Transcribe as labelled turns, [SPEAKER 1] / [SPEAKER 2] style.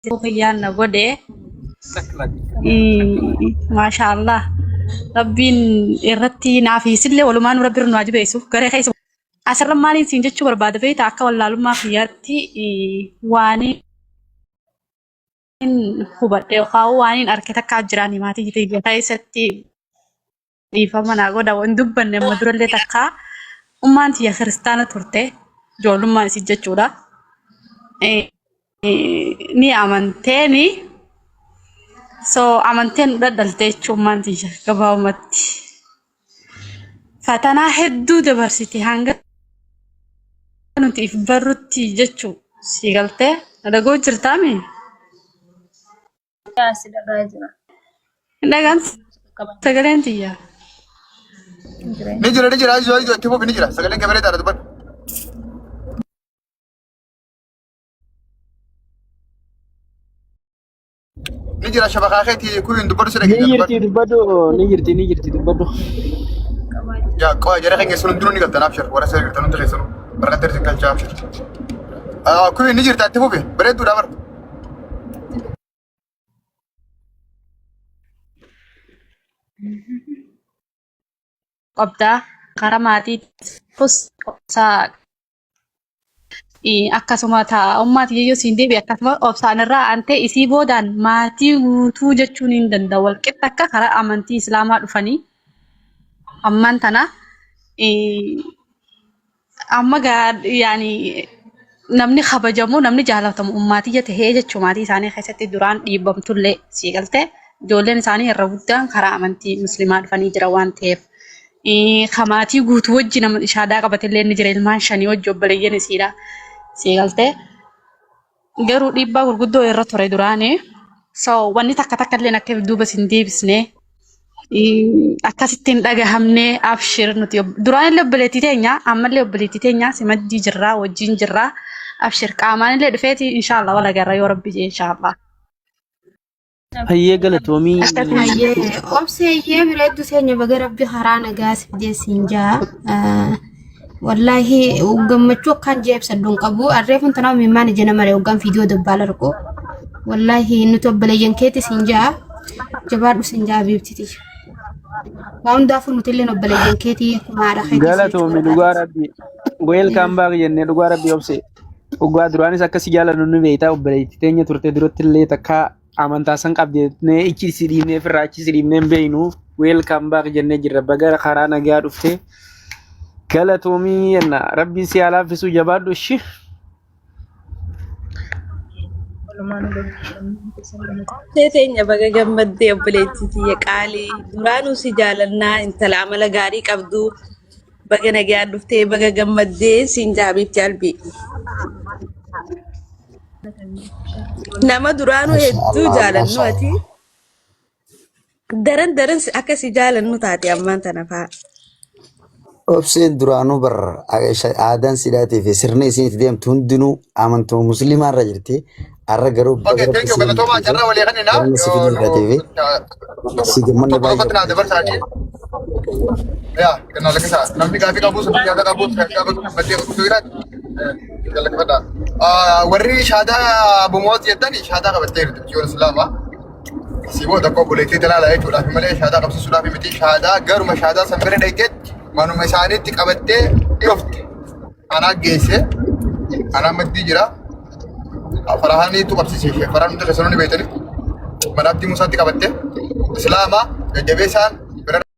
[SPEAKER 1] Kiyyaan na godhe. Maasha Allah. Rabbiin irratti naaf isillee walumaan rabbi nu haa jabeessu. Garee keessa asirra maaliin siin jechuu barbaada beektaa akka wallaalummaa kiyyaatti waaniin hubadhe yookaan waaniin arke takkaa jiraan maatii tiyya keessatti dhiifama naa godha hin dubbanne amma durallee takkaa ummaan tiyya kiristaana turte ijoollummaan isii jechuudha. Ni amanteeni so amanteen nu dhadhalte jechuun ummaan tiyya gabaabumatti. Fatanaa hedduu dabarsite hanga nuti if barrutti jechuu si galtee na dhagoo jirtaami?
[SPEAKER 2] Yaa si dhagaa jira.
[SPEAKER 1] Hin dhagaan sagaleen tiyya.
[SPEAKER 3] Ni jira ni jira ayizoo ayizoo itti fufi ni jira sagaleen kee bareedaadha dubbadhu. Ni jira shabakaa keetii kuyin dubbadhu si
[SPEAKER 4] Ni
[SPEAKER 3] dhageenya
[SPEAKER 4] jirti
[SPEAKER 3] dubbadhu.
[SPEAKER 4] dubbadhu, ni jirti, ni jirti dubbadhu.
[SPEAKER 3] Yaa qo'a jara keenya sun hundinuu ni galtan abshir warra sirrii jirtan hundi keessanuu barakatti isin galchaa abshir. Kuyin ni jirta itti fufi bareedduudha bara.
[SPEAKER 1] Qabdaa karaa maatii obsaa akkasuma ta'a ummaa tiyya siin deebi akkasuma obsaan irraa aantee isii boodaan maatii guutuu jechuun hin danda'u walqixa akka karaa amantii islaamaa dhufanii ammaan tana amma gaa yaani namni kabajamu namni jaalatamu ummaa tiyya tahee jechuu maatii isaanii keessatti duraan dhiibbamtullee sii galtee ijoolleen isaanii irra guddaan karaa amantii muslimaa dhufanii jira waan ta'eef. Ka maatii guutuu wajji nama shaadaa qabatellee ni jira ilmaan shanii wajji obboleeyyan isiidha sii galtee. Garuu dhiibbaa gurguddoo irra ture duraanii. So wanni takka takka illee akka duuba sin deebisne akkasitti hin dhagahamne abshir nuti duraan illee obboleettii teenya ammallee obboleettii teenya si maddii jirraa wajjin jirraa abshir qaamaan illee dhufeeti inshaallah wal agarra yoo rabbi jee inshaallah.
[SPEAKER 4] Hayyee galatoomii.
[SPEAKER 5] Hayyee obseeyyee bareeddu teenya baga rabbi karaa nagaa si fidee siin jaa. Wallaahi gammachuu akkaan jee ibsadhu hin qabu. Arreefun tanaa mimmaan ija nama ree hoggaan viidiyoo dabbaal argu. Wallaahi nuti obboleeyyan keeti siin jaa. Jabaadhu siin jaa biibtiti. Waa hundaafuu nuti illee obboleeyyan keetii akkuma haadha keetii si jechuu
[SPEAKER 4] Galatoomi dhugaa
[SPEAKER 5] barbaade.
[SPEAKER 4] rabbi. Welcome back jennee dhugaa rabbi obse. Dhugaa duraanis akka si jaalannu ni beektaa obboleettii teenya turte duratti illee takka amantaa san qabdee ichi si dhiibnee firraa achi si dhiibnee hin beeknu. Welcome back jennee jirra. Baga karaa nagaa dhufte. Galatoomii jenna. Rabbiin si haa laaffisuu jabaadhu ishi.
[SPEAKER 6] Obsee teenya baga gammaddee obboleettii tiyya qaalii duraanuu si jaalannaa intala amala gaarii qabdu baga nagaan dhuftee baga gammaddee siin jaabiitti albii. Nama duraanuu
[SPEAKER 7] Masha
[SPEAKER 6] hedduu
[SPEAKER 7] Allah,
[SPEAKER 6] jaalannu
[SPEAKER 7] masha
[SPEAKER 6] ati
[SPEAKER 7] Allah.
[SPEAKER 6] daran daran akka si jaalannu taate ammaan tana fa'a.
[SPEAKER 7] Obseen duraanuu bar aadaan sidhaatii fi sirni isiin itti deemtu hundinuu amantuma musliimaa irra jirti. Har'a garuu baga
[SPEAKER 3] Okay,
[SPEAKER 7] rabbi
[SPEAKER 3] thank you.
[SPEAKER 7] si
[SPEAKER 3] Galatoomaa
[SPEAKER 7] gammachiise.
[SPEAKER 3] carraa walii kennina.
[SPEAKER 7] Galma si fiduu irratii fi si gammanne
[SPEAKER 3] Tokko
[SPEAKER 7] baay'ee
[SPEAKER 3] tokkotti naa dabarsaa jee. Yaa, kennaa lakkisaa. Namni gaafii qabus, namni yaada qabus, kan gaafatu baddee qabdu jiraatu. Jalakkifadha. Warri shaadaa bumoot jettani shaadaa qabattee jirti biyyoon Islaamaa. Si booda akka obboleettii talaala jechuudhaaf malee shaadaa qabsiisuudhaaf miti. Shaadaa garuma shaadaa san bira dhaqxeetti manuma isaaniitti qabattee dhufte. Anaa geesse. Anaa maddii jira. Farahaaniitu qabsiise ishee. Farhaan hundi keessanuu ni beektani. Mana Abdii Musaatti qabatte. Islaamaa jajjabeessaan bira